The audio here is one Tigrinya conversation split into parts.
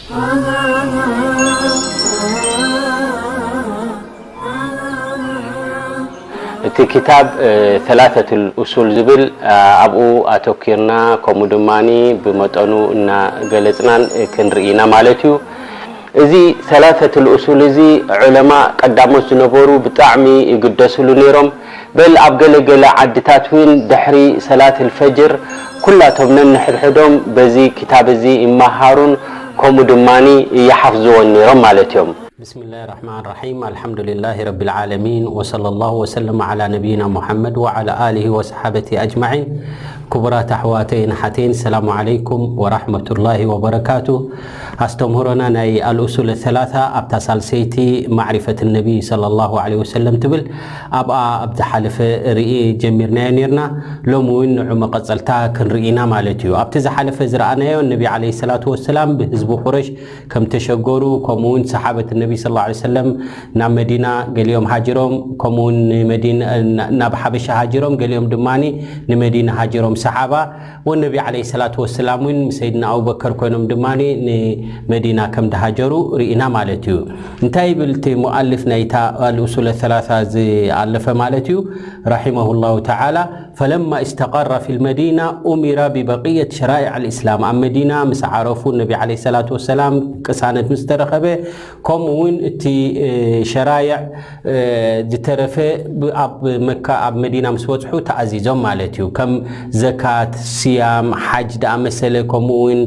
እቲ ክታብ ሰላሰቱል ኡሱል ዝብል ኣብኡ ኣተኪርና፣ ከምኡ ድማ ብመጠኑ እናገለፅናን ክንርኢ ኢና ማለት እዩ። እዚ ሰላሰቱል ኡሱል እዚ ዑለማ ቀዳሞት ዝነበሩ ብጣዕሚ ይግደስሉ ነይሮም። በል ኣብ ገለገለ ዓድታት እውን ድሕሪ ሰላት ልፈጅር ኩላቶም ነንሕድሕዶም በዚ ክታብ እዚ ይመሃሩን ከምኡ ድማ ይሓፍዝዎን ነይሮም ማለት እዮም። ብስምላህ ራሕማን ራሒም፣ ኣልሓምዱሊላህ ረቢል ዓለሚን፣ ወሰለላሁ ወሰለም ዓላ ነቢይና ሙሓመድ ወዓላ ኣሊሂ ወሰሓበቲ ኣጅማዒን። ክቡራት ኣሕዋተይን ኣሓተይን፣ ሰላሙ ዓለይኩም ወራሕመቱላሂ ወበረካቱ። ኣስተምህሮና ናይ ኣልኡሱል ሰላሳ ኣብታ ሳልሰይቲ ማዕሪፈት ነቢይ ሰለላሁ ዓለይሂ ወሰለም ትብል ኣብኣ ኣብ ዝሓለፈ ርኢ ጀሚርናዮ ነርና። ሎም እውን ንዑ መቐጸልታ ክንርኢና ማለት እዩ። ኣብቲ ዝሓለፈ ዝረኣናዮ ነቢ ዓለይሂ ሰላቱ ወሰላም ብህዝቢ ቁረሽ ከም ተሸገሩ፣ ከምኡ እውን ሰሓበት ነቢ ስለ ላ ሰለም ናብ መዲና ገሊኦም ሃጅሮም፣ ከምኡ እውን ንመዲና ናብ ሓበሻ ሃጅሮም፣ ገሊኦም ድማ ንመዲና ሃጅሮም ሰሓባ። ወነቢ ዓለይሂ ሰላቱ ወሰላም እውን ምስ ሰይድና ኣቡበከር ኮይኖም ድማ ንመዲና ከም ዝሃጀሩ ርኢና ማለት እዩ። እንታይ ይብል እቲ ሙኣልፍ ናይታ ኣልኡሱለ ሰላሳ ዝኣለፈ ማለት እዩ፣ ረሒመሁ ላሁ ተዓላ፣ ፈለማ እስተቀረ ፊ ልመዲና ኡሚራ ብበቅየት ሸራኢዕ ልእስላም። ኣብ መዲና ምስ ዓረፉ ነቢ ዓለይሂ ሰላቱ ወሰላም ቅሳነት ምስ ተረኸበ፣ ከምኡ እውን እቲ ሸራይዕ ዝተረፈ ኣብ መካ ኣብ መዲና ምስ በፅሑ ተኣዚዞም ማለት እዩ። ከም ዘካት፣ ስያም፣ ሓጅ ደኣመሰለ፣ ከምኡ እውን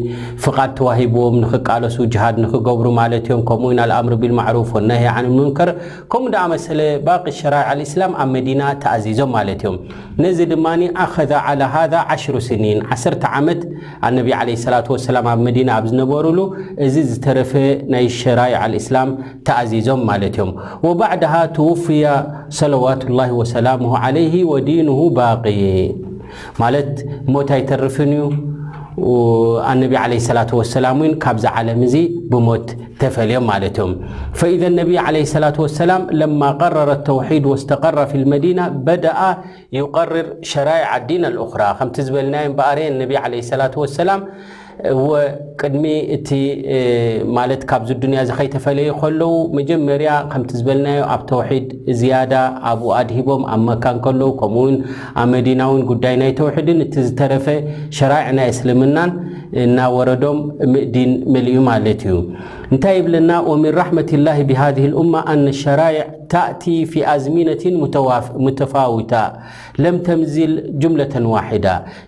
ፍቓድ ተዋሂብዎም ንክቃለሱ፣ ጅሃድ ንክገብሩ ማለት እዮም። ከምኡ እውን ኣልኣምር ቢልማዕሩፍ ወናሂ ዓን ሙንከር፣ ከምኡ ደኣመሰለ ባቂ ሸራይዕ ኣልእስላም ኣብ መዲና ተኣዚዞም ማለት እዮም። ነዚ ድማ ኣኸዘ ዓላ ሃዛ ዓሽሩ ስኒን፣ ዓሰርተ ዓመት ኣነቢ ዓለይሂ ሰላቱ ወሰላም ኣብ መዲና ኣብ ዝነበሩሉ እዚ ዝተረፈ ናይ ሸራይዕ ኣልእስላም ተኣዚዞም ማለት እዮም። ወባዕድሃ ትውፍያ ሰለዋቱላሂ ወሰላሙሁ ዓለይሂ ወዲኑሁ ባቂ፣ ማለት ሞት ኣይተርፍን እዩ። ኣነቢ ዓለይሂ ሰላቱ ወሰላም እውን ካብዚ ዓለም እዚ ብሞት ተፈልዮም ማለት እዮም። ፈኢዘ ነቢ ዓለይሂ ሰላቱ ወሰላም ለማ ቀረረ ተውሒድ ወስተቀረ ፊ ልመዲና በደኣ ዩቀርር ሸራይዕ ኣዲን ኣልኡኽራ። ከምቲ ዝበልናዮ እምበኣር ነቢ ዓለይሂ ሰላቱ ወሰላም እወ ቅድሚ እቲ ማለት ካብዚ ዱንያ እዚ ከይተፈለዩ ከለዉ መጀመርያ ከምቲ ዝበልናዮ ኣብ ተውሒድ ዝያዳ ኣብኡ ኣድሂቦም ኣብ መካ እንከለዉ ከምኡ እውን ኣብ መዲና እውን ጉዳይ ናይ ተውሒድን እቲ ዝተረፈ ሸራይዕ ናይ እስልምናን እናወረዶም ዲን መሊኡ ማለት እዩ። እንታይ ይብለና? ወሚን ራሕመት ላሂ ብሃዚህ ልኡማ ኣነ ሸራይዕ ታእቲ ፊ ኣዝሚነትን ሙተፋውታ ለም ተንዝል ጅምለተን ዋሒዳ።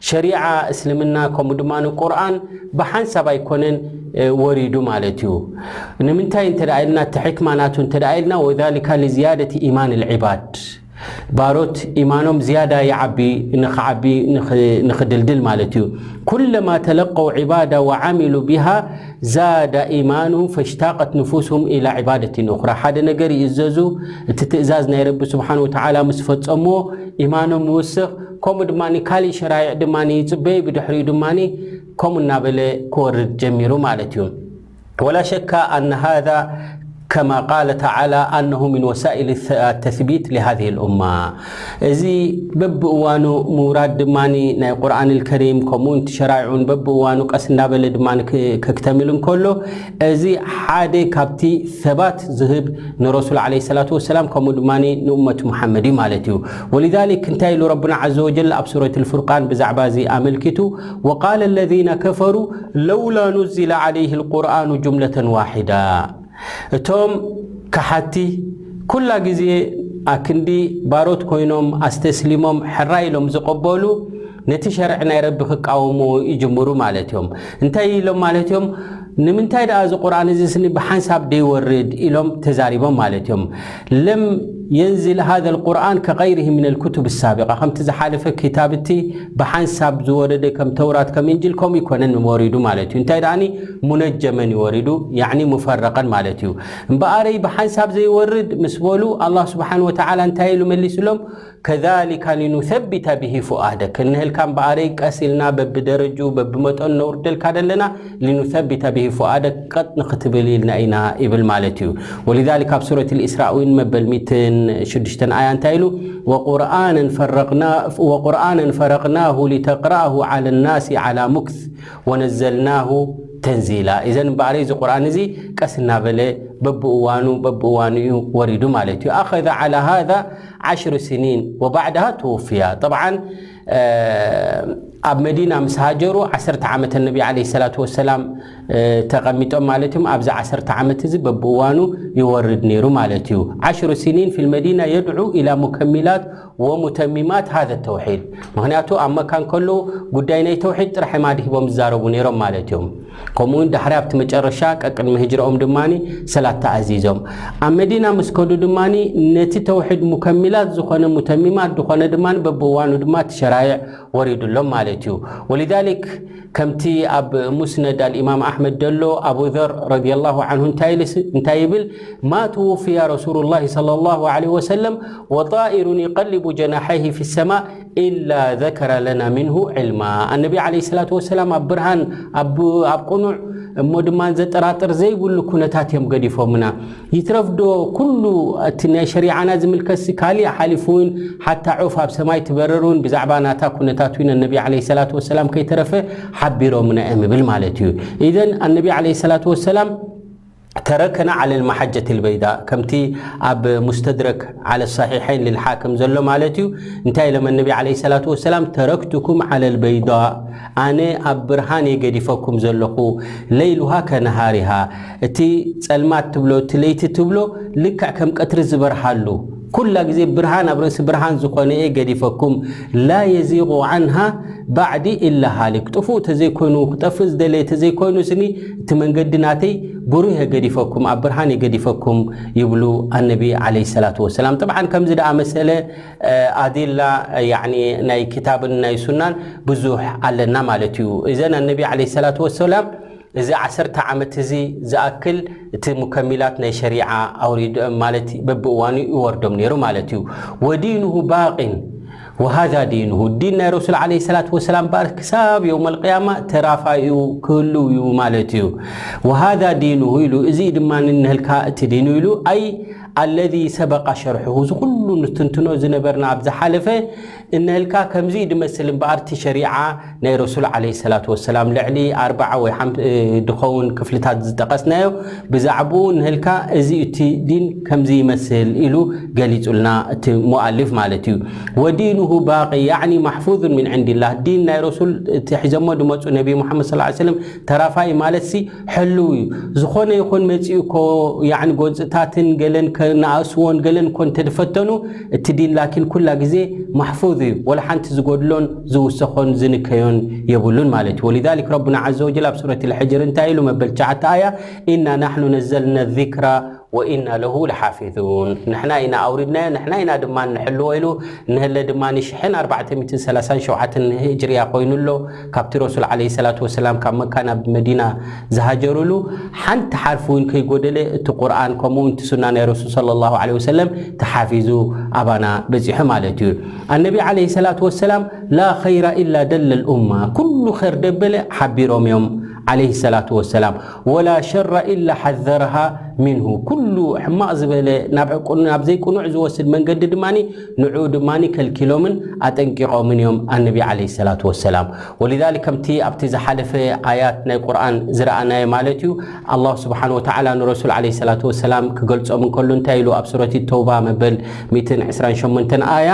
ሸሪዓ እስልምና ከምኡ ድማ ቁርኣን ብሓንሳብ ኣይኮነን ወሪዱ ማለት እዩ። ንምንታይ እንተ ደኣ ኢልና እቲ ሕክማ ናቱ እንተ ደኣ ኢልና ወዛሊካ ሊዝያደቲ ኢማን ልዕባድ፣ ባሮት ኢማኖም ዝያዳ ይዓቢ፣ ንኽዓቢ ንኽድልድል ማለት እዩ። ኩለማ ተለቀው ዕባዳ ወዓሚሉ ቢሃ ዛዳ ኢማኑም ፈሽታቀት ንፉሱም ኢላ ዕባደቲን ኡኽራ። ሓደ ነገር ይእዘዙ፣ እቲ ትእዛዝ ናይ ረቢ ስብሓን ወተዓላ ምስ ፈጸምዎ ኢማኖም ይውስኽ። ከምኡ ድማ ካሊእ ሸራይዕ ድማ ይጽበዩ፣ ብድሕሪኡ ድማ ከምኡ እናበለ ክወርድ ጀሚሩ ማለት እዩ። ወላ ሸካ ኣነ ሃዛ ከማ ቃለ ተዓላ ኣነሁ ምን ወሳኢል ተስቢት ሊሃዚህ ልኡማ። እዚ በብእዋኑ ምውራድ ድማ ናይ ቁርኣን ልከሪም ከምኡ እቲ ሸራይዑን በብእዋኑ ቀስ እንዳበለ ድማ ከክተምል እንከሎ እዚ ሓደ ካብቲ ሰባት ዝህብ ንረሱል ዓለይሂ ሰላቱ ወሰላም ከምኡ ድማ ንኡመት ሙሓመድ እዩ ማለት እዩ። ወሊዛሊክ እንታይ ኢሉ ረብና ዓዘ ወጀል ኣብ ሱረት ልፍርቃን ብዛዕባ እዚ ኣመልኪቱ? ወቃለ ለዚነ ከፈሩ ለውላ ኑዚለ ዓለይህ ልቁርኣኑ ጁምለተን ዋሒዳ። እቶም ከሓቲ ኩላ ግዜ ኣክንዲ ባሮት ኮይኖም ኣስተስሊሞም ሕራይ ኢሎም ዝቐበሉ ነቲ ሸርዒ ናይ ረቢ ክቃወሙ ይጅምሩ ማለት እዮም። እንታይ ኢሎም ማለት እዮም? ንምንታይ ደኣ እዚ ቁርኣን እዚ ስኒ ብሓንሳብ ደይወርድ ኢሎም ተዛሪቦም ማለት እዮም። ለም የንዝል ሃذا القرآن كغيره من الكتب السابقة። ከምቲ ዝሓለፈ ክታብቲ ብሓንሳብ ዝወረደ ከም ተውራት ከም እንጅል ከምኡ ይኮነን ወሪዱ ማለት እዩ። እንታይ ደኣኒ ሙነጀመን እዩ ወሪዱ፣ ያዕኒ ሙፈረቀን ማለት እዩ። እምበኣረይ ብሓንሳብ ዘይወርድ ምስ በሉ ኣላህ ስብሓን ወተዓላ እንታይ ኢሉ መሊስሎም? ከዛሊካ ሊኑሰቢተ ብሂ ፉኣደክ። እንህልካ እምበኣረይ ቀስ ኢልና በብደረጁ በብመጠኑ ነውርደልካ ደለና ሊኑሰቢተ ብሂ ፉኣደክ ቀጥ ንክትብል ኢልና ኢና ይብል ማለት እዩ። ወሊዛሊክ ኣብ ሱረት ልኢስራእ እውን መበል ሚእትን ሽዱሽተን ኣያ እንታይ ኢሉ? ወቁርኣነን ፈረቅና-፣ ወቁርኣነን ፈረቅናሁ ሊተቅረአሁ ዓለ ናሲ ዓላ ሙክስ ወነዘልናሁ ተንዚላ። ኢዘን እምበኣር እዚ ቁርኣን እዚ ቀስ እናበለ በብእዋኑ በብእዋኑ እዩ ወሪዱ ማለት እዩ። ኣኸዘ ዓላ ሃዛ ዓሽሩ ስኒን ወባዕድሃ ትውፍያ። ጠብዓን ኣብ መዲና ምስ ሃጀሩ ዓሰርተ ዓመት ነቢ ዓለይሂ ሰላቱ ወሰላም ተቐሚጦም ማለት እዮም። ኣብዚ ዓሰርተ ዓመት እዚ በብእዋኑ ይወርድ ነይሩ ማለት እዩ። ዓሽሩ ስኒን ፊል መዲና የድዑ ኢላ ሙከሚላት ወሙተሚማት ሃዘ ተውሒድ። ምክንያቱ ኣብ መካ እንከለዉ ጉዳይ ናይ ተውሒድ ጥራሕ እዮም ኣድሂቦም ዝዛረቡ ነይሮም ማለት እዮም። ከምኡውን ዳሕሪ ኣብቲ መጨረሻ ቀቅድሚ ህጅራኦም ድማ ሰላት ተኣዚዞም ኣብ መዲና ምስ ከዱ ድማ ነቲ ተውሒድ ሙከሚላት ዝኾነ ሙተሚማት ዝኾነ ድማ በብእዋኑ ድማ እቲ ሸራይዕ ወሪዱሎም ማለት እዩ። ወሊዛሊክ ከምቲ ኣብ ሙስነድ ኣልኢማም ኣሕመድ ደሎ ኣቡ ዘር ረዲየላሁ ዓንሁ እንታይ ኢልስ-፣ እንታይ ይብል? ማ ትውፍያ ረሱሉላሂ ሰለላሁ ዓለይሂ ወሰለም ወጣኢሩን ይቀሊቡ ጀናሐይሂ ፊ ሰማ ኢላ ዘከረ ለና ሚንሁ ዕልማ። ኣነቢ ዓለይሂ ሰላቱ ወሰላም ኣብ ብርሃን፣ ኣብ፣ ኣብ ቅኑዕ እሞ ድማ ዘጠራጥር ዘይብሉ ኩነታት እዮም ገዲፎምና። ይትረፍዶ ኩሉ እቲ ናይ ሸሪዓና ዝምልከትሲ ካሊእ ሓሊፉ እውን ሓታ ዑፍ ኣብ ሰማይ ትበርር እውን ብዛዕባ ናታ ኩነታት እውን ኣነቢ ዓለይሂ ሰላቱ ወሰላም ከይተረፈ ሓቢሮምና እዮም ይብል ማለት እዩ። ኢዘን ኣነቢ ዓለይሂ ሰላቱ ወሰላም ተረከና ዓለ ልመሓጀት ልበይዳ ከምቲ ኣብ ሙስተድረክ ዓለ ሰሒሐይን ልልሓክም ዘሎ ማለት እዩ። እንታይ ኢሎም ኣነቢ ዓለይሂ ሰላቱ ወሰላም? ተረክቱኩም ዓለ ልበይዳ፣ ኣነ ኣብ ብርሃን እየ ገዲፈኩም ዘለኹ። ለይሉሃ ከነሃሪሃ፣ እቲ ጸልማት ትብሎ እቲ ለይቲ ትብሎ ልክዕ ከም ቀትሪ ዝበርሃሉ ኩላ ግዜ ብርሃን ኣብ ርእሲ ብርሃን ዝኾነ እየ ገዲፈኩም። ላ የዚጉ ዓንሃ ባዕዲ ኢላ ሃሊክ፣ ጥፉእ ተዘይኮይኑ ክጠፍእ ዝደለየ ተዘይኮይኑ ስኒ እቲ መንገዲ ናተይ ብሩህ እየ ገዲፈኩም፣ ኣብ ብርሃን እየ ገዲፈኩም ይብሉ ኣነቢ ዓለይሂ ሰላቱ ወሰላም። ጥብዓን ከምዚ ደኣ መሰለ ኣዲላ ያኒ ናይ ክታብን ናይ ሱናን ብዙሕ ኣለና ማለት እዩ። እዘን ኣነቢ ዓለይሂ ሰላቱ ወሰላም እዚ ዓሰርተ ዓመት እዚ ዝኣክል እቲ ሙከሚላት ናይ ሸሪዓ ኣውሪድ ማለት በብእዋኑ ይወርዶም ነይሩ ማለት እዩ። ወዲንሁ ባቂን ወሃዛ ዲንሁ፣ ዲን ናይ ረሱል ዓለይሂ ሰላቱ ወሰላም በኣር ክሳብ የውመል ቅያማ ተራፋዩ ክህልው እዩ ማለት እዩ። ወሃዛ ዲንሁ ኢሉ፣ እዚ ድማ ንህልካ እቲ ዲኑ ኢሉ፣ ኣይ ኣለዚ ሰበቃ ሸርሕሁ፣ እዚ ኩሉ ንትንትኖ ዝነበርና ኣብ ዝሓለፈ እንህልካ ከምዚ ድመስል እምበኣር እቲ ሸሪዓ ናይ ረሱል ዓለይሂ ሰላቱ ወሰላም ልዕሊ ኣርባዓ ወይ ሓም-፣ እ፣ ድኸውን ክፍልታት ዝጠቐስናዮ ብዛዕባኡ እንህልካ እዚ እቲ ዲን ከምዚ ይመስል ኢሉ ገሊጹልና እቲ ሙኣልፍ ማለት እዩ። ወዲንሁ ባቂ ያዕኒ ማሕፉዙን ሚን ዕንዲላህ፣ ዲን ናይ ረሱል እቲ ሒዞሞ ድመጹ ነቢ ሙሓመድ ሰለላሁ ዐለይሂ ወሰለም ተራፋይ ማለትሲ ሕልው እዩ። ዝኾነ ይኹን መጺኡ እኮ ያዕኒ ጎንጽታትን ገለን ከነኣስዎን ገለን እኮ እንተድፈተኑ እቲ ዲን ላኪን ኩላ ግዜ ማሕፉዝ እዩ። ወላ ሓንቲ ዝጎድሎን ዝውሰኾን ዝንከዮን የብሉን ማለት እዩ። ወሊዛሊክ ረቡና ዐዘ ወጀል ኣብ ሱረት ልሕጅር እንታይ ኢሉ መበል ትሽዓተ ኣያ? ኢና ናሕኑ ነዘልና ዚክራ ወኢና ለሁ ለሓፊዙን፣ ንሕና ኢና ኣውሪድናዮ ንሕና ኢና ድማ ንሕልዎ ኢሉ። ንህለ ድማ ሽሕን ኣርባዕተ ሚእትን ሰላሳን ሸውዓተን ህጅርያ ኮይኑ ኣሎ። ካብቲ ረሱል ዓለይሂ ሰላቱ ወሰላም ካብ መካ ናብ መዲና ዝሃጀሩሉ ሓንቲ ሓርፊ እውን ከይጎደለ እቲ ቁርኣን ከምኡ እውን እቲ ሱና ናይ ረሱል ሰለላሁ ዐለይሂ ወሰለም ተሓፊዙ ኣባና በፂሑ ማለት እዩ። ኣነቢ ዓለይሂ ሰላቱ ወሰላም ላ ኸይራ ኢላ ደለ ልኡማ፣ ኩሉ ኸይር ደበለ ሓቢሮም እዮም ዓለይሂ ሰላቱ ወሰላም። ወላ ሸራ ኢላ ሓዘረሃ ሚንሁ፣ ኩሉ ሕማቕ ዝበለ ናብ ዕቁን-፣ ናብ ዘይቅኑዕ ዝወስድ መንገዲ ድማ ንዑ ድማ ከልኪሎምን ኣጠንቂቖምን እዮም ኣነቢ ዓለይሂ ሰላቱ ወሰላም። ወሊዛሊክ ከምቲ ኣብቲ ዝሓለፈ ኣያት ናይ ቁርኣን ዝረኣናዮ ማለት እዩ፣ ኣላሁ ስብሓነ ወተዓላ ንረሱል ዓለይሂ ሰላቱ ወሰላም ክገልጾም እንከሎ እንታይ ኢሉ ኣብ ሱረት ተውባ መበል ሚእትን ዕስራን ሸሞንተን ኣያ?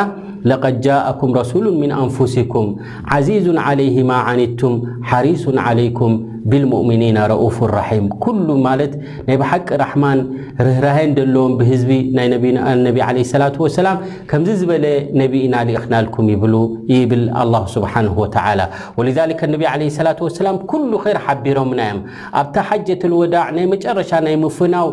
ለቀድ ጃአኩም ረሱሉን ሚን ኣንፉሲኩም ዓዚዙን ዓለይሂ ማ ዓኒቱም ሓሪሱን ዓለይኩም ቢልሙእሚኒና ረኡፉን ራሒም። ኩሉ ማለት ናይ ብሓቂ ራሕማን ርህራሄን ደለዎም ብህዝቢ ናይ ነቢና ነቢ ዓለይሂ ሰላቱ ወሰላም ከምዚ ዝበለ ነቢ ኢና ልኢኽናልኩም ይብሉ ይብል ኣላሁ ስብሓንሁ ወተዓላ። ወሊዛሊከ ነቢ ዓለይሂ ሰላቱ ወሰላም ኩሉ ኸይር ሓቢሮምና እዮም። ኣብታ ሓጀቱል ወዳዕ ናይ መጨረሻ ናይ ምፍናው፣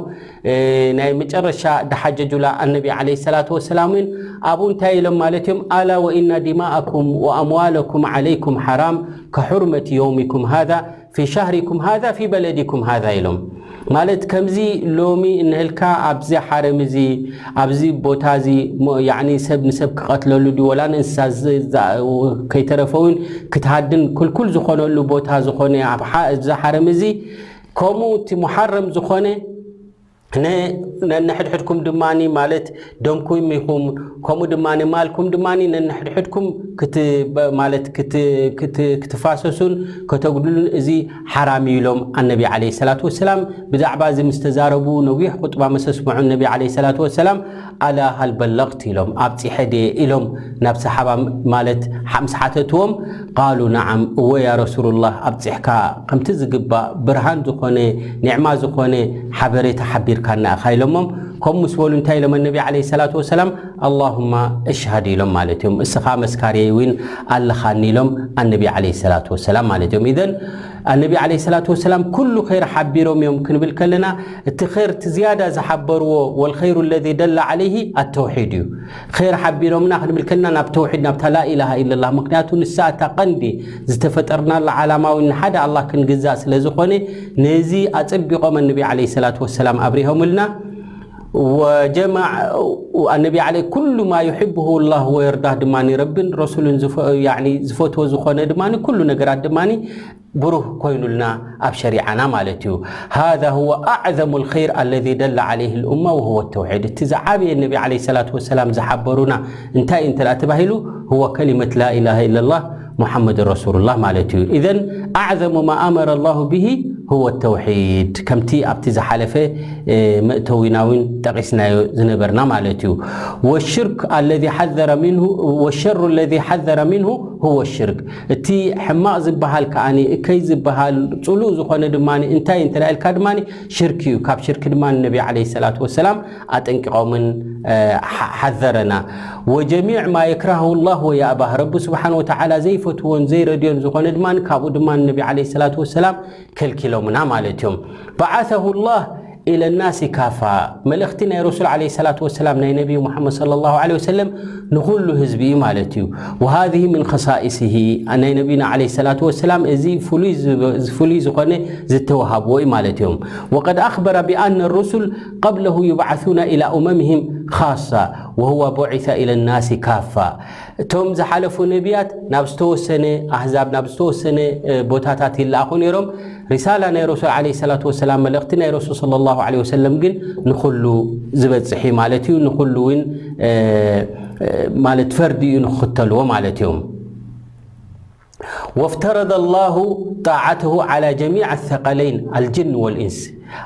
እ፣ ናይ መጨረሻ ድሓጀጁላ ኣነቢ ዓለይሂ ሰላቱ ወሰላም እውን ኣብኡ እንታይ ኢሎም ማለት እዮም? ኣላ ወኢና ዲማኣኩም ወኣምዋለኩም ዓለይኩም ሓራም ከሑርመቲ የውሚኩም ሃዛ ፊ ሻህሪኩም ሃዛ ፊ በለዲኩም ሃዛ ኢሎም። ማለት ከምዚ ሎሚ እንህልካ ኣብዚ ሓረም እዚ፣ ኣብዚ ቦታ እዚ ሞ-፣ ያዕኒ ሰብ ንሰብ ክቐትለሉ ድዩ ወላ ንእንስሳ ዝ-፣ ዛ-፣ ከይተረፈ እውን ክትሃድን ክልኩል ዝኾነሉ ቦታ ዝኾነ ኣብ ሓ-፣ እዚ ሓረም እዚ ከምኡ እቲ ሙሓረም ዝኾነ ነ-፣ ነንሕድሕድኩም ድማኒ ማለት ደምኩም ኢኹም ከምኡ ድማ ማልኩም ድማ ነንሕድሕድኩም ክት-፣ ማለት ክት-፣ ክት-፣ ክትፋሰሱን ከተጉድሉን እዚ ሓራም እዩ ኢሎም ኣነቢ ዓለይሂ ሰላቱ ወሰላም። ብዛዕባ እዚ ምስ ተዛረቡ ነዊሕ ኹጥባ ምስ ኣስምዑ ነቢ ዓለይሂ ሰላቱ ወሰላም ኣላ ሃል በለቕት ኢሎም ኣብፂሐ ድየ ኢሎም ናብ ሰሓባ ማለት ምስ ሓተትዎም ቃሉ ነዓም እወ ያ ረሱሉላህ ኣብፂሕካ ከምቲ ዝግባእ ብርሃን ዝኾነ ኒዕማ ዝኾነ ሓበሬታ ሓቢርካና ኢኻ ኢሎሞም። ከምኡ ምስ በሉ እንታይ ኢሎም ኣነቢ ዓለይሂ ሰላቱ ወሰላም ኣላሁማ እሽሃድ ኢሎም ማለት እዮም። እስኻ መስካሪየይ እውን ኣለኻኒ ኢሎም ኣነቢ ዓለይሂ ሰላቱ ወሰላም ማለት እዮም። ኢዘን ኣነቢ ዓለይሂ ሰላቱ ወሰላም ኩሉ ኸይር ሓቢሮም እዮም ክንብል ከለና እቲ ኸይር እቲ ዝያዳ ዝሓበርዎ ወልኸይሩ ለዚ ደለ ዓለይሂ ኣተውሒድ እዩ። ኸይር ሓቢሮምና ክንብል ከለና ናብ ተውሒድ ናብታ ላኢላሃ ኢለላህ ምክንያቱ ንሳ እታ ቀንዲ ዝተፈጠርናላ ዓላማ እውን ንሓደ ኣላህ ክንግዛእ ስለ ዝኾነ ነዚ ኣፀቢቖም ኣነቢ ዓለይሂ ሰላቱ ወሰላም ኣብሪሆምልና። ወጀማዕ ኣነቢ ዓለ ኩሉ ማ ዩሕብሁ ላህ ወየርዳህ ድማ ረብን ረሱልን ዝፈ-፣ ያኒ ዝፈትዎ ዝኾነ ድማ ኩሉ ነገራት ድማ ብሩህ ኮይኑልና ኣብ ሸሪዓና ማለት እዩ። ሃዛ ሁወ ኣዕዘሙ ልኸይር ኣለዚ ደለ ዓለይህ ልኡማ ወሁወ ተውሒድ። እቲ ዝዓበየ ነቢ ዓለይሂ ሰላቱ ወሰላም ዝሓበሩና እንታይ እዩ እንተ ደኣ ተባሂሉ፣ ሁወ ከሊመት ላኢላሃ ኢለላህ ሙሓመድ ረሱሉላህ ማለት እዩ። ኢዘን ኣዕዘሙ ማ ኣመረ ላሁ ብሂ ሁወ ተውሒድ፣ ከምቲ ኣብቲ ዝሓለፈ፣ እ፣ መእተዊና እውን ጠቒስናዮ ዝነበርና ማለት እዩ። ወሽርክ ኣለዚ ሓዘረ ሚንሁ፣ ወሸሩ ኣለዚ ሓዘረ ሚንሁ ሁወ ሽርክ። እቲ ሕማቕ ዝበሃል ከኣኒ እከይ ዝበሃል ጽሉእ ዝኾነ ድማ እንታይ እንተ ኢልካ ድማ ሽርክ እዩ። ካብ ሽርክ ድማ ነቢ ዓለይሂ ሰላቱ ወሰላም ኣጠንቂቖምን፣ እ፣ ሓ-፣ ሓዘረና። ወጀሚዕ ማ የክራሁ ላህ ወየእባህ፣ ረቢ ስብሓን ወተዓላ ዘይፈትዎን ዘይረድዮን ዝኾነ ድማ ካብኡ ድማ ነቢ ዓለይሂ ሰላቱ ወሰላም ከልኪሎምና ማለት እዮም። በዓሰሁ ላህ ኢለ ናሲ ካፋ፣ መልእኽቲ ናይ ረሱል ዓለይሂ ሰላቱ ወሰላም ናይ ነቢዩ ሙሓመድ ሰለላሁ ዓለይሂ ወሰለም ንኹሉ ህዝቢ እዩ ማለት እዩ። ወሃዚህ ምን ኸሳኢስሂ፣ ናይ ነቢና ዓለይሂ ሰላቱ ወሰላም እዚ ፍሉይ ዝብ-፣ ፍሉይ ዝኾነ ዝተወሃብዎ እዩ ማለት እዮም። ወቀድ ኣኽበረ ቢኣነ ሩሱል ቀብለሁ ዩብዓሱና ኢላ ኡመምህም ኻሳ ወሁወ ቡዒሰ ኢለ ናሲ ካፋ። እቶም ዝሓለፉ ነቢያት ናብ ዝተወሰነ ኣህዛብ፣ ናብ ዝተወሰነ፣ እ፣ ቦታታት ይለኣኹ ነይሮም። ሪሳላ ናይ ረሱል ዓለይሂ ሰላቱ ወሰላም፣ መልእኽቲ ናይ ረሱል ሰለላሁ ዓለይሂ ወሰለም ግን ንኹሉ ዝበጽሕ እዩ ማለት እዩ። ንኹሉ እውን፣ እ፣ እ፣ ማለት ፈርዲ እዩ ንክኽተልዎ ማለት እዮም። ወፍተረደ ላሁ ጣዓተሁ ዓላ ጀሚዕ ኣሰቀለይን ኣልጅን ወልኢንስ።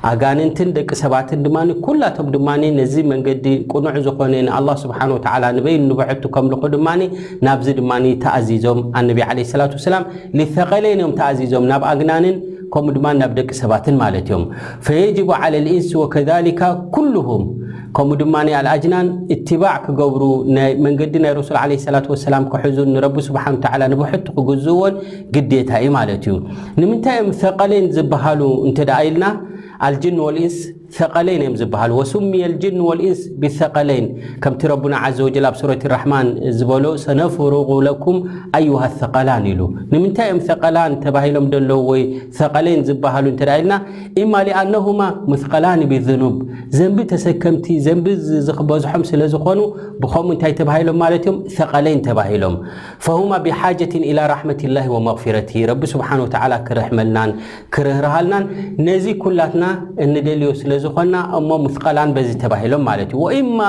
ኣጋንንትን ደቂ ሰባትን ድማ ኩላቶም ድማ ነዚ መንገዲ ቅኑዕ ዝኾነ ንኣላህ ስብሓን ወተዓላ ንበይኑ ንብሕቱ ከምልኹ ድማ ናብዚ ድማ ተኣዚዞም። ኣነቢ ዓለይሂ ሰላቱ ወሰላም ሊሰቀለይን እዮም ተኣዚዞም፣ ናብ ኣግናንን ከምኡ ድማ ናብ ደቂ ሰባትን ማለት እዮም። ፈየጅቡ ዓለ ልኢንስ ወከዛሊካ ኩሉሁም፣ ከምኡ ድማ ኣልኣጅናን እትባዕ ክገብሩ ናይ መንገዲ ናይ ረሱል ዓለይሂ ሰላቱ ወሰላም ክሕዙን ንረቢ ስብሓን ወተዓላ ንብሕቱ ክግዝእዎን ግዴታ እዩ ማለት እዩ። ንምንታይ እዮም ሰቀለይን ዝበሃሉ እንተ ደኣ ኢልና፣ ኣልጅን ወልኢንስ ሰቀለይን እዮም ዝበሃሉ። ወሱምየ ኣልጅን ወልኢንስ ቢሰቀለይን፣ ከምቲ ረቡና ዓዘ ወጀል ኣብ ሱረት ራሕማን ዝበሎ፣ ሰነፍሩጉ ለኩም ኣዩሃ ሰቀላን ኢሉ። ንምንታይ እዮም ሰቀላን ተባሂሎም ደለዉ ወይ ሰቀለይን ዝበሃሉ እንተ ደኣ ኢልና፣ ኢማ ሊኣነሁማ ሙስቀላኒ ቢዝኑብ፣ ዘንቢ ተሰከምቲ፣ ዘንቢ ዝ-፣ ዝኽበዝሖም ስለ ዝኾኑ፣ ብኸምኡ እንታይ ተባሂሎም ማለት እዮም? ሰቀለይን ተባሂሎም። ፈሁማ ቢሓጀትን ኢላ ራሕመቲላሂ ወመግፊረቲሂ፣ ረቢ ስብሓን ወተዓላ ክርሕመልናን ክርህርሃልናን ነዚ ኩላትና እንደልዮ ስለ ዝኾንና እሞ ሙስቀላን በዚ ተባሂሎም ማለት እዩ። ወኢማ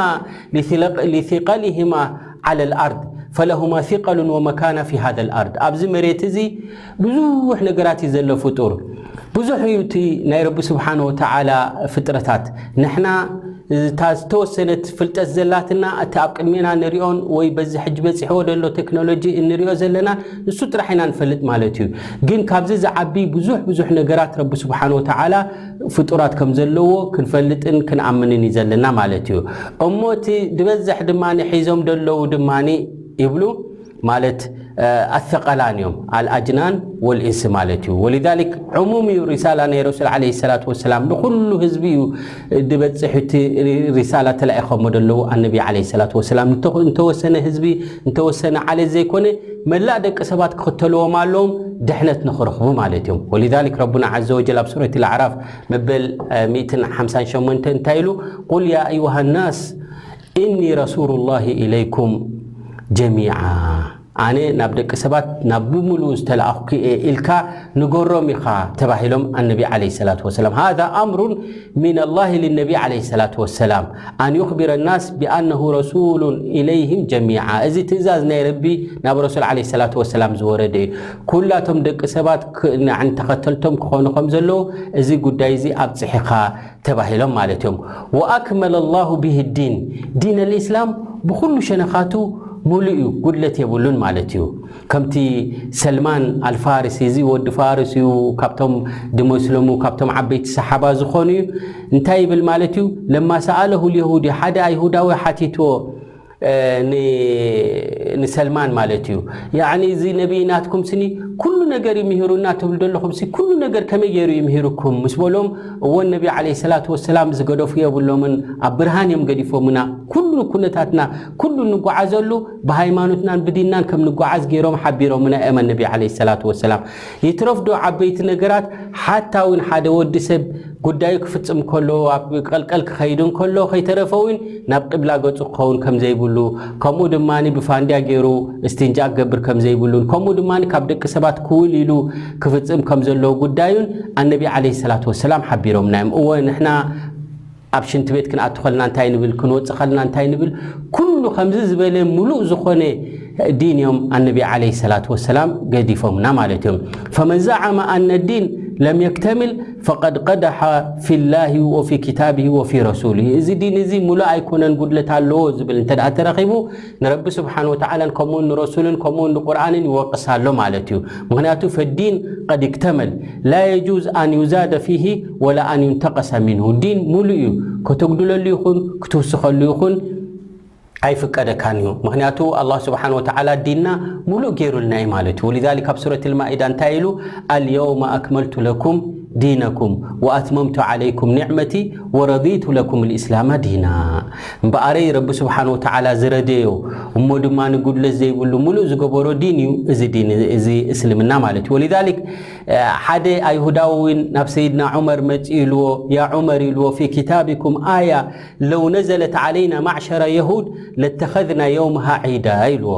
ሊሲለቅ-፣ ሊሲቀሊሂማ ዓለ ልኣርድ ፈለሁማ ሲቀሉን ወመካና ፊ ሃዘ ልኣርድ። ኣብዚ መሬት እዚ ብዙሕ ነገራት እዩ ዘሎ ፍጡር። ብዙሕ እዩ እቲ ናይ ረቢ ስብሓን ወተዓላ ፍጥረታት። ንሕና እታ ዝተወሰነት ፍልጠት ዘላትና፣ እቲ ኣብ ቅድሜና ንሪኦን ወይ በዚ ሕጂ በፂሕዎ ዘሎ ቴክኖሎጂ እንሪኦ ዘለና፣ ንሱ ጥራሕ ኢና ንፈልጥ ማለት እዩ። ግን ካብዚ ዝዓቢ ብዙሕ ብዙሕ ነገራት ረቢ ስብሓን ወተዓላ ፍጡራት ከም ዘለዎ ክንፈልጥን ክንኣምንን እዩ ዘለና ማለት እዩ። እሞ እቲ ዝበዝሕ ድማ ሒዞም ደለዉ ድማ ይብሉ ማለት፣ እ፣ ኣሰቀላን እዮም፣ ኣልኣጅናን ወልኢንስ ማለት እዩ። ወሊዛሊክ ዕሙም እዩ ሪሳላ ናይ ረሱል ዓለይሂ ሰላቱ ወሰላም፣ ንኹሉ ህዝቢ እዩ ዝበጽሕ እቲ ሪ-፣ ሪሳላ ተላኢኾሞ ደለዉ ኣነቢ ዓለይሂ ሰላቱ ወሰላም። እንተ-፣ እንተወሰነ ህዝቢ፣ እንተወሰነ ዓሌት ዘይኮነ፣ መላእ ደቂ ሰባት ክኽተልዎም ኣለዎም፣ ድሕነት ንኽረኽቡ ማለት እዮም። ወሊዛሊክ ረቡና ዓዘ ወጀል ኣብ ሱረት ኣልኣዕራፍ መበል፣ እ፣ ሚእትን ሓምሳን ሸሞንተ እንታይ ኢሉ? ቁል ያ ኣዩሃ ናስ ኢኒ ረሱሉላሂ ኢለይኩም ጀሚዓ። ኣነ ናብ ደቂ ሰባት ናብ ብምሉኡ ዝተላኣኹ እየ ኢልካ ንገሮም ኢኻ ተባሂሎም ኣነቢ ዓለይሂ ሰላቱ ወሰላም። هذا أمر من الله للنبي عليه الصلاة والسلام أن يخبر الناس بأنه رسول إليهم جميعا። እዚ ትእዛዝ ናይ ረቢ ናብ ረሱል ዓለይሂ ሰላቱ ወሰላም ዝወረደ እዩ። ኩላቶም ደቂ ሰባት ክ-፣ ንዓን ተኸተልቶም ክኾኑ ከም ዘለዉ እዚ ጉዳይ እዚ ኣብፅሕኻ ተባሂሎም ማለት እዮም። وأكمل الله به الدين، ዲን ኣልኢስላም ብኹሉ ሸነኻቱ ሙሉእ እዩ፣ ጉድለት የብሉን ማለት እዩ። ከምቲ ሰልማን ኣልፋርሲ፣ እዚ ወዲ ፋርስ እዩ፣ ካብቶም ድመስለሙ ካብቶም ዓበይቲ ሰሓባ ዝኾኑ እዩ። እንታይ ይብል ማለት እዩ? لما سأله اليهودي፣ ሓደ ኣይሁዳዊ ሓቲትዎ ንሰልማን ማለት እዩ። ያኒ እዚ ነቢይ ናትኩም ስኒ ኩሉ ነገር ይምህሩና ትብል ዘለኹም ሲ ኩሉ ነገር ከመይ ገይሩ ይምህርኩም ምስ በሎም፣ እወ ነቢ ዓለይሂ ሰላቱ ወሰላም ዝገደፉ የብሎምን፣ ኣብ ብርሃን እዮም ገዲፎምና። ኩሉ ኩነታትና ኩሉ እንጓዓዘሉ ብሃይማኖትናን ብዲንናን ከም ንጓዓዝ ገይሮም ሓቢሮምና እዮም ነቢ ዓለይሂ ሰላቱ ወሰላም። ይትረፍ ዶ ዓበይቲ ነገራት ሓታ እውን ሓደ ወዲ ሰብ ጉዳዩ ክፍጽም ከሎ ኣብ ቀልቀል ክኸይድ እንከሎ ከይተረፈ እውን ናብ ቅብላ ገጹ ክኸውን ከም ዘይብሉ፣ ከምኡ ድማ ብፋንድያ ገይሩ እስትንጃ ክገብር ከም ዘይብሉን ከምኡ ድማ ካብ ደቂ ሰባት ክውል ኢሉ ክፍጽም ከም ዘለዎ ጉዳዩን ኣነቢ ዓለይሂ ሰላቱ ወሰላም ሓቢሮምና እዮም። እወ ንሕና ኣብ ሽንቲ ቤት ክንኣቱ ከልና እንታይ ንብል፣ ክንወጽእ ከልና እንታይ ንብል፣ ኩሉ ከምዚ ዝበለ ሙሉእ ዝኾነ ዲን እዮም ኣነቢ ዓለይሂ ሰላቱ ወሰላም ገዲፎምና ማለት እዮም። فمن زعم أن الدين لم يكتمل فقد قدح في الله وفي كتابه وفي رسوله። እዚ ዲን እዚ ሙሉእ ኣይኮነን፣ ጉድለት ኣለዎ ዝብል እንተ ደኣ ተረኺቡ ንረቢ ስብሓን ወተዓላን ከምኡውን ንረሱልን ከምኡውን ንቁርኣንን ይወቅስ ኣሎ ማለት እዩ። ምክንያቱ فالدين قد اكتمل لا يجوز أن يزاد فيه ولا أن ينتقص منه። ዲን ሙሉእ እዩ፣ ከተጉድለሉ ይኹን ክትውስኸሉ ይኹን ኣይፍቀደካን እዩ። ምክንያቱ ኣላህ ስብሓን ወተዓላ ዲንና ሙሉእ ገይሩልና እዩ ማለት እዩ። ولذلك ኣብ ሱረት ልማኢዳ እንታይ ኢሉ? اليوم أكملت لكم دينكم وأتممت عليكم نعمتي ورضيت لكم الإسلام دينا። እምበኣረይ ረቢ ስብሓን ወተዓላ ዝረደዮ እሞ ድማ ንጉድለት ዘይብሉ ሙሉእ ዝገበሮ ዲን እዩ እዚ ዲን እዚ እስልምና ማለት እዩ። ولذلك ሓደ ኣይሁዳዊ እውን ናብ ሰይድና ዑመር መፂኡ ኢልዎ፣ يا عمر ኢልዎ، في كتابكم آية لو نزلت علينا معشر يهود لاتخذنا يومها عيدا ኢልዎ።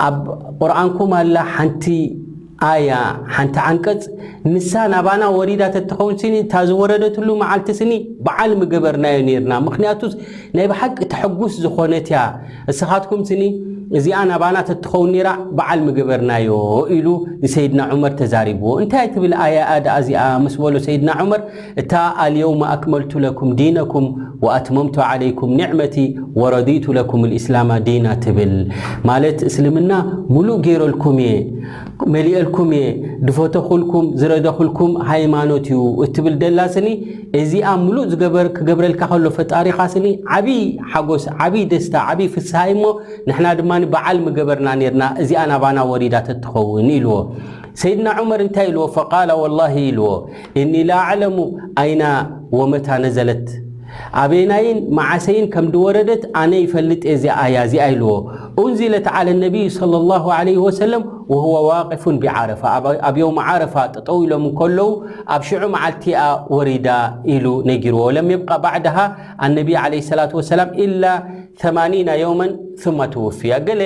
ኣብ ቁርኣንኩም ኣላ ሓንቲ ኣያ፣ ሓንቲ ዓንቀጽ፣ ንሳ ናባና ወሪዳ ተትኸውን ስኒ እታ ዝወረደትሉ መዓልቲ ስኒ በዓል ምገበርናዮ ነይርና። ምክንያቱስ ናይ ብሓቂ ተሐጉስ ዝኾነት እያ። እስኻትኩም ስኒ እዚኣ ናባና ተትኸውን ነይራ በዓል ምገበርናዮ ኢሉ ንሰይድና ዑመር ተዛሪብዎ። እንታይ ትብል ኣያ እያ ደኣ እዚኣ ምስ በሎ ሰይድና ዑመር፣ እታ اليوم أكملت لكم دينكم وأتممت عليكم نعمتي ورضيت لكم الإسلام دينا ትብል ማለት እስልምና ሙሉእ ገይረልኩም እየ፣ መሊኤልኩም እየ፣ ድፈተኹልኩም ዝረደኹልኩም ሃይማኖት እዩ እትብል ደላ ስኒ፣ እዚኣ ሙሉእ ዝገበር ክገብረልካ ከሎ ፈጣሪኻ ስኒ ዓብዪ ሓጎስ፣ ዓብዪ ደስታ፣ ዓብዪ ፍስሃ እዩ እሞ ንሕና ድማ በዓል ምገበርና ነይርና እዚኣ ናባና ወሪዳ ተትኸውን ኢልዎ። ሰይድና ዑመር እንታይ ኢልዎ? فقال والله ኢልዎ إني لا أعلم أين ومتى نزلت ኣበየናይን መዓሰይን ከም ድወረደት ኣነ ይፈልጥ እየ እዚኣ ኣያ እዚኣ ኢልዎ። أنزلت على النبي صلى الله عليه وسلم وهو واقف بعرفة ኣብ የውም ዓረፋ ጠጠው ኢሎም እንከለዉ ኣብ ሽዑ መዓልቲ እያ ወሪዳ ኢሉ ነጊርዎ። لم يبق بعدها النبي عليه الصلاة والسلام إلا ثمانين يوما ثم توفي። ገለ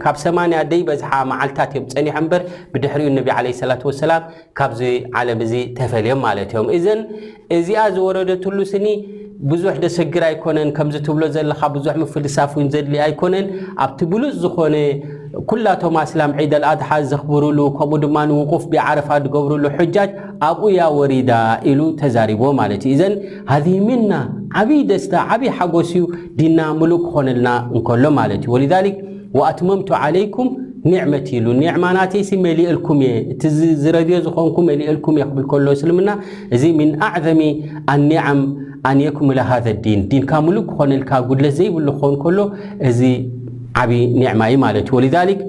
ካብ ሰማንያ ደይበዝሓ መዓልታት እዮም ጸኒሖም እምበር ብድሕሪኡ ነቢ ዓለይሂ ሰላቱ ወሰላም ካብዚ ዓለም እዚ ተፈልዮም ማለት እዮም። እዘን እዚኣ ዝወረደትሉ ስኒ ብዙሕ ደሰግር ኣይኮነን፣ ከምዚ ትብሎ ዘለኻ ብዙሕ ምፍልሳፍ እውን ዘድሊ ኣይኮነን። ኣብቲ ብሉጽ ዝኾነ ኩላቶም ኣስላም ዒድ ኣልኣድሓ ዘኽብሩሉ ከምኡ ድማ ውቁፍ ብዓረፋ ዝገብሩሉ ሑጃጅ ኣብኡ እያ ወሪዳ ኢሉ ተዛሪብዎ ማለት እዩ። እዘን ሃዚህ ሚና ዓብዪ ደስታ ዓብዪ ሓጎስ እዩ ዲንና ምሉእ ክኾነልና እንከሎ ማለት እዩ። ولذلك وأتممت عليكم نعمتي ኢሉ ኒዕማ ናተይሲ መሊኤልኩም እየ፣ እቲ ዝ-፣ ዝረድዮ ዝኾንኩ መሊኤልኩም እየ ክብል ከሎ እስልምና እዚ من أعظم النعم أن يكمل هذا الدين ዲንካ ምሉእ ክኾነልካ ጉድለት ዘይብሉ ክኾን ከሎ እዚ ዓብዪ ኒዕማ እዩ ማለት እዩ። ولذلك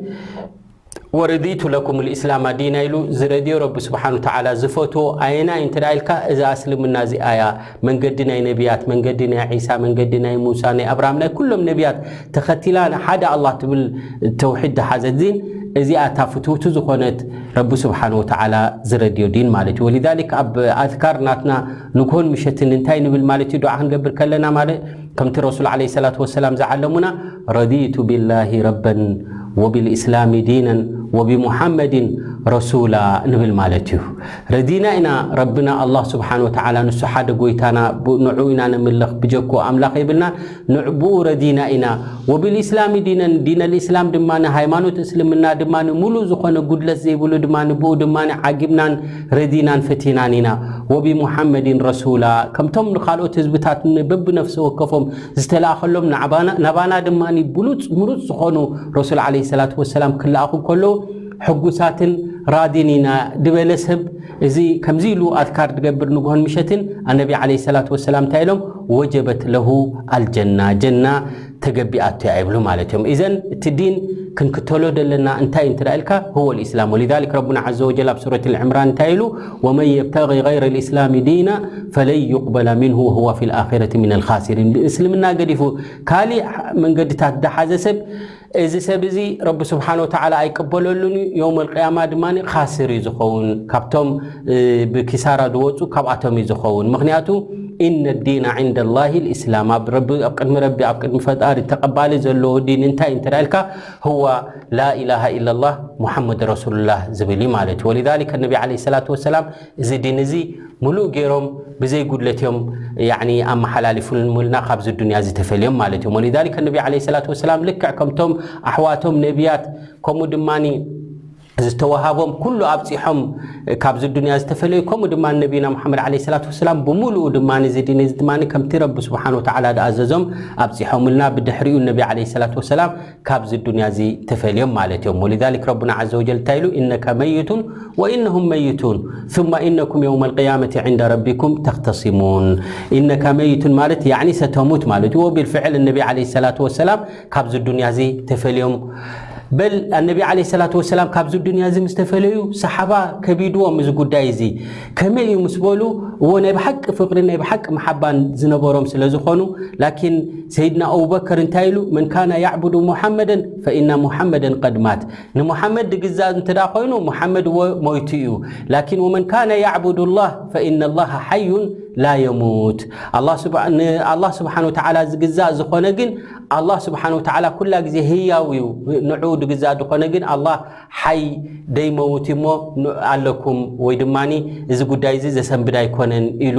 ورضيت لكم الإسلام دينا ኢሉ ዝረድዮ ረቢ ስብሓን ወተዓላ ዝፈትዎ ኣየናይ እንተ ደኣ ኢልካ እዛ እስልምና እዚኣ እያ መንገዲ ናይ ነቢያት መንገዲ ናይ ዒሳ መንገዲ ናይ ሙሳ ናይ ኣብርሃም ናይ ኩሎም ነቢያት ተኸቲላ ንሓደ ኣላህ ትብል ተውሒድ ዝሓዘት ዲን እዚኣ እታ ፍትውቲ ዝኾነት ረቢ ስብሓን ወተዓላ ዝረድዮ ዲን ማለት እዩ። ولذلك ኣብ ኣዝካር ናትና ንግሆን ምሸትን እንታይ ንብል ማለት እዩ? ዱዓ ክንገብር ከለና ማለት ከምቲ ረሱል ዓለይሂ ሰላቱ ወሰላም ዝዓለሙና رضيت بالله ربا وبالإسلام دينا وبمحمد رسولا ንብል ማለት እዩ። ረዲና ኢና ረብና ኣላህ ስብሓን ወተዓላ ንሱ ሓደ ጎይታና፣ ብ-፣ ንዑ ኢና ነምልኽ፣ ብጀኮ ኣምላኽ የብልና፣ ንዕ-፣ ብኡ ረዲና ኢና። وبالإسلام دينا፣ ዲን ኣልእስላም ድማ ሃይማኖት እስልምና ድማ ምሉእ ዝኾነ ጉድለት ዘይብሉ ድማ ብኡ ድማ ዓጊብናን ረዲናን ፈቲናን ኢና። وبمحمد رسولا፣ ከምቶም ንኻልኦት ህዝብታት በብነፍሲ ወከፎም ዝተላእኸሎም ናባና፣ ናባና ድማ ብሉፅ ምሩፅ ዝኾኑ ረሱል ዓለይሂ ሰላቱ ወሰላም ክለኣኹ ከለዉ ሕጉሳትን ራዲን ኢና ዝበለ ሰብ፣ እዚ ከምዚ ኢሉ ኣዝካር ዝገብር ንግሆን ምሸትን፣ ኣነቢ ዓለይሂ ሰላቱ ወሰላም እንታይ ኢሎም? "ወጀበት ለሁ ኣልጀና፣ ጀና ተገቢኣቶ እያ" ይብሉ ማለት እዮም። ኢዘን እቲ ዲን ክንክተሎ ዘለና እንታይ እንተ ኢልካ፣ هو الإسلام። ولذلك ረቡና ዓዘ ወጀል ኣብ ሱረት ልዕምራን እንታይ ኢሉ? "ومن يبتغ غير الإسلام دينا فلن يقبل منه وهو في الآخرة من الخاسرين።" ብእስልምና ገዲፉ ካሊእ መንገድታት ዝሓዘ ሰብ፣ እዚ ሰብ እዚ ረቢ ስብሓን ወተዓላ ኣይቅበለሉን እዩ። የውም ኣልቅያማ ድማ ካስር እዩ ዝኸውን፣ ካብቶም፣ እ፣ ብኪሳራ ዝወፁ ካብኣቶም እዩ ዝኸውን። ምኽንያቱ፣ "إن الدين عند الله الإسلام"፣ ኣብ ረቢ፣ ኣብ ቅድሚ ረቢ፣ ኣብ ቅድሚ ፈጣሪ ተቐባሊ ዘለዎ ዲን እንታይ እንተ ኢልካ፣ "هو لا إله إلا الله محمد رسول الله" ዝብል እዩ ማለት እዩ። ወሊዛሊከ ነቢ ዓለይሂ ሰላቱ ወሰላም እዚ ዲን እዚ ምሉእ ገይሮም ብዘይ ጉድለት እዮም፣ ያዕኒ፣ ኣመሓላሊፉልና ካብዚ ዱንያ እዚ ተፈልዮም ማለት እዮም። ወሊዛሊከ ነቢ ዓለይሂ ሰላቱ ወሰላም ልክዕ ከምቶም ኣሕዋቶም ነቢያት ከምኡ ድማ ዝተዋሃቦም ኩሉ ኣብፂሖም ካብዚ ዱንያ ዝተፈለዩ፣ ከምኡ ድማ ነቢና ሙሓመድ ዓለይሂ ሰላቱ ወሰላም ብምሉኡ ድማ እዚ ዲን እዚ ድማ ከምቲ ረቢ ስብሓን ወተዓላ ዝኣዘዞም ኣብፂሖምልና። ብድሕሪኡ ነቢ ዓለይሂ ሰላቱ ወሰላም ካብዚ ዱንያ እዚ ተፈልዮም ማለት እዮም። ወሊዛሊክ ረቡና ዓዘ ወጀል እንታይ ኢሉ? "ኢነካ መይቱን ወኢነሁም መይቱን ثم إنكم يوم القيامة عند ربكم تختصمون።" ኢነካ መይቱን ማለት ያዕኒ ሰተሙት ማለት እዩ። ወቢልፍዕል ነቢ ዓለይሂ ሰላቱ ወሰላም ካብዚ ዱንያ እዚ ተፈልዮም። በል ኣነቢ ዓለይሂ ሰላቱ ወሰላም ካብዚ ዱንያ እዚ ምስ ተፈለዩ ሰሓባ ከቢድዎም እዚ ጉዳይ እዚ። ከመይ እዩ ምስ በሉ፣ እዎ ናይ ብሓቂ ፍቕሪ ናይ ብሓቂ መሓባን ዝነበሮም ስለ ዝኾኑ፣ ላኪን ሰይድና ኣቡበከር እንታይ ኢሉ? "መን ካነ ያዕቡዱ ሙሓመደን ፈኢነ ሙሓመደን ቀድ ማት።" ንሙሓመድ ድግዛእ እንተ ደኣ ኮይኑ፣ ሙሓመድ ወ-፣ ሞይቱ እዩ። ላኪን "ወመን ካነ ያዕቡዱ ላህ ፈኢነ ላህ ሓዩን ላ የሙት።" ኣላህ ስብሓ-፣ ንኣላህ ስብሓን ወተዓላ ዝግዛእ ዝኾነ ግን፣ ኣላህ ስብሓን ወተዓላ ኩላ ግዜ ህያው እዩ። ንዑ ድግዛእ ዝኾነ ግን፣ ኣላህ ሓይ ደይመውት እሞ ን-፣ ኣለኩም ወይ ድማ እዚ ጉዳይ እዚ ዘሰንብድ ኣይኮነን ኢሉ፣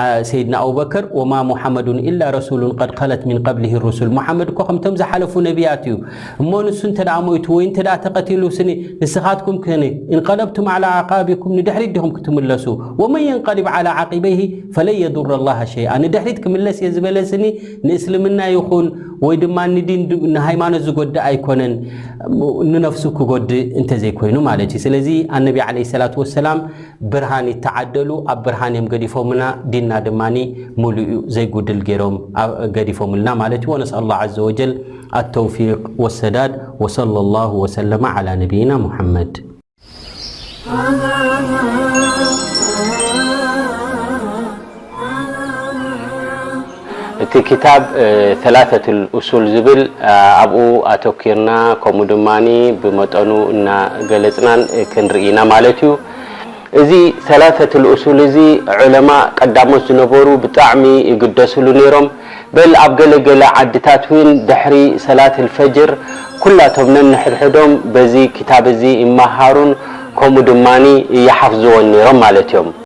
አ፣ ሰይድና ኣቡበከር፣ "ወማ ሙሓመዱን ኢላ ረሱሉን ቀድ ከለት ሚን ቀብሊሂ ሩሱል።" ሙሓመድ እኮ ከምቶም ዝሓለፉ ነቢያት እዩ። እሞ ንሱ እንተ ደኣ ሞይቱ ወይ እንተ ደኣ ተቐቲሉ ስኒ፣ ንስኻትኩም ከነ፣ "እንቀለብቱም ዓላ ኣዕቃቢኩም፣ ንድሕሪት ዲኹም ክትምለሱ?" "ወመን የንቀሊብ ዓላ ዓቂበይሂ ፈለን የዱረ ላሃ ሸይኣ።" ንድሕሪት ክምለስ እየ ዝበለ ስኒ፣ ንእስልምና ይኹን ወይ ድማ ንዲን ድ-፣ ንሃይማኖት ዝጎድእ ኣይኮነን፣ ንነፍሱ ክጎድእ እንተዘይኮይኑ ማለት እዩ። ስለዚ ኣነቢ ዓለይሂ ሰላቱ ወሰላም ብርሃን ይተዓደሉ፣ ኣብ ብርሃን እዮም ገዲፎምና፣ ዲንና ድማ ሙሉእ እዩ፣ ዘይጉድል ገይሮም ኣ-፣ ገዲፎምልና ማለት እዩ። ወነስኣል ላህ ዓዘ ወጀል ኣተውፊቅ ወሰዳድ። ወሰለ ላሁ ወሰለመ ዓላ ነቢይና ሙሐመድ። እቲ ክታብ፣ እ፣ ሰላሰቱል ኡሱል ዝብል፣ እ፣ ኣብኡ ኣተኪርና፣ ከምኡ ድማኒ ብመጠኑ እናገለጽናን፣ እ፣ ክንርኢ ኢና ማለት እዩ። እዚ ሰላሰቱል ኡሱል እዚ ዑለማ ቀዳሞት ዝነበሩ ብጣዕሚ ይግደስሉ ነይሮም። በል ኣብ ገለ ገለ ዓድታት እውን ድሕሪ ሰላት ኣልፈጅር ኩላቶም ነንሕድሕዶም በዚ ክታብ እዚ ይመሃሩን ከምኡ ድማኒ ይሓፍዝዎን ነይሮም ማለት እዮም።